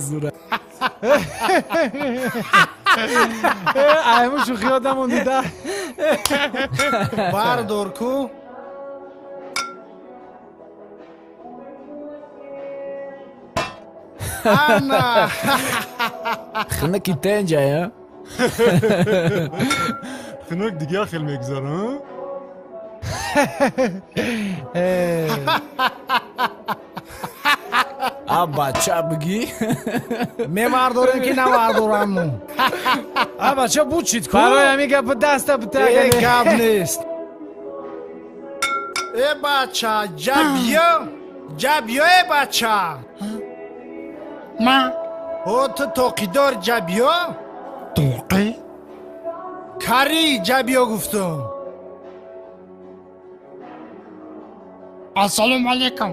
Зура. Айму шӯхӣ одамон дида. Бардор ку. Ана. Хинаки тенҷая. Хинак дигар хел мегузара. А бача бигӣ. Мевардорем ки навардораму. А бача бучид ку. Барои ҳамин гапа даста бита. Э гап нест. Э бача, ҷа биё. Ҷа биё э бача. Ма? О ту тоқидор ҷа биё. Тоқи? Кари ҷа биё гуфтум. Ассалому алайкум.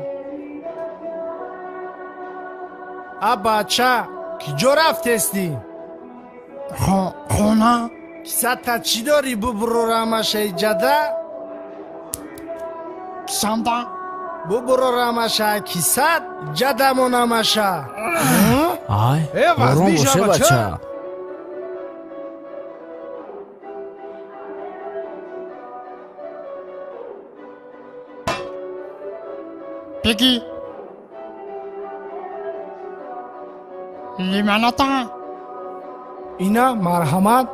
А бача, киҷо рафтестӣ? Хона. Кисата чӣ дорӣ бубурорамаша иҷада? Кисанда? Бубурорамаша кисат ҷадамонамаша. Ай, ором боше бача. Бигӣ. Лимоната. Ина марҳамат.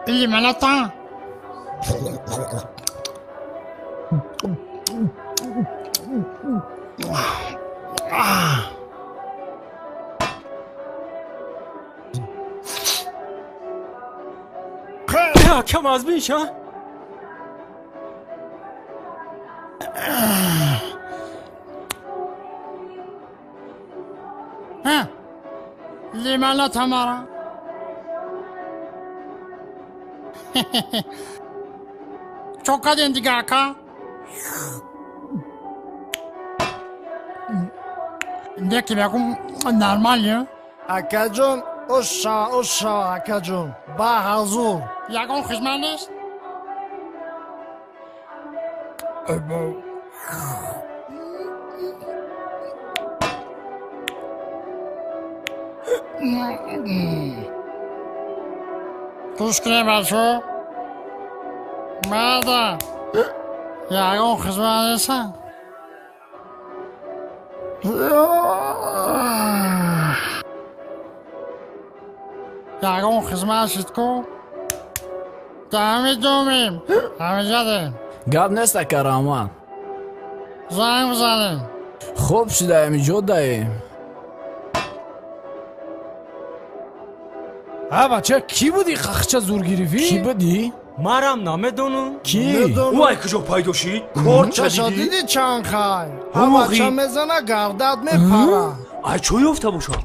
Лимоната. Кам аз биша? Лимоната мара. Чо кардем дига ака? Неки мегум нормально. Акаҷон, оша, оша, акаҷон. Ба ҳазур. Ягон хизмат нест? Гӯш кунем бачо. Марда, ягон хизмат неста? Ягон хизмат шид ку? Дамидумем, ҳамиҷадем. Гап нест ака Раҳмат. Занг бизанем. Хуб шуда ҳамиҷо даем. А бача кӣ будӣ қахча зур гирифӣ? Кӣ будӣ? Марам намедонам. Кӣ? Ӯ ай куҷо пайдо шид? Корча дидӣ чанд хай? А бача мезана гардад мепара. Ай чо ёфта бошад?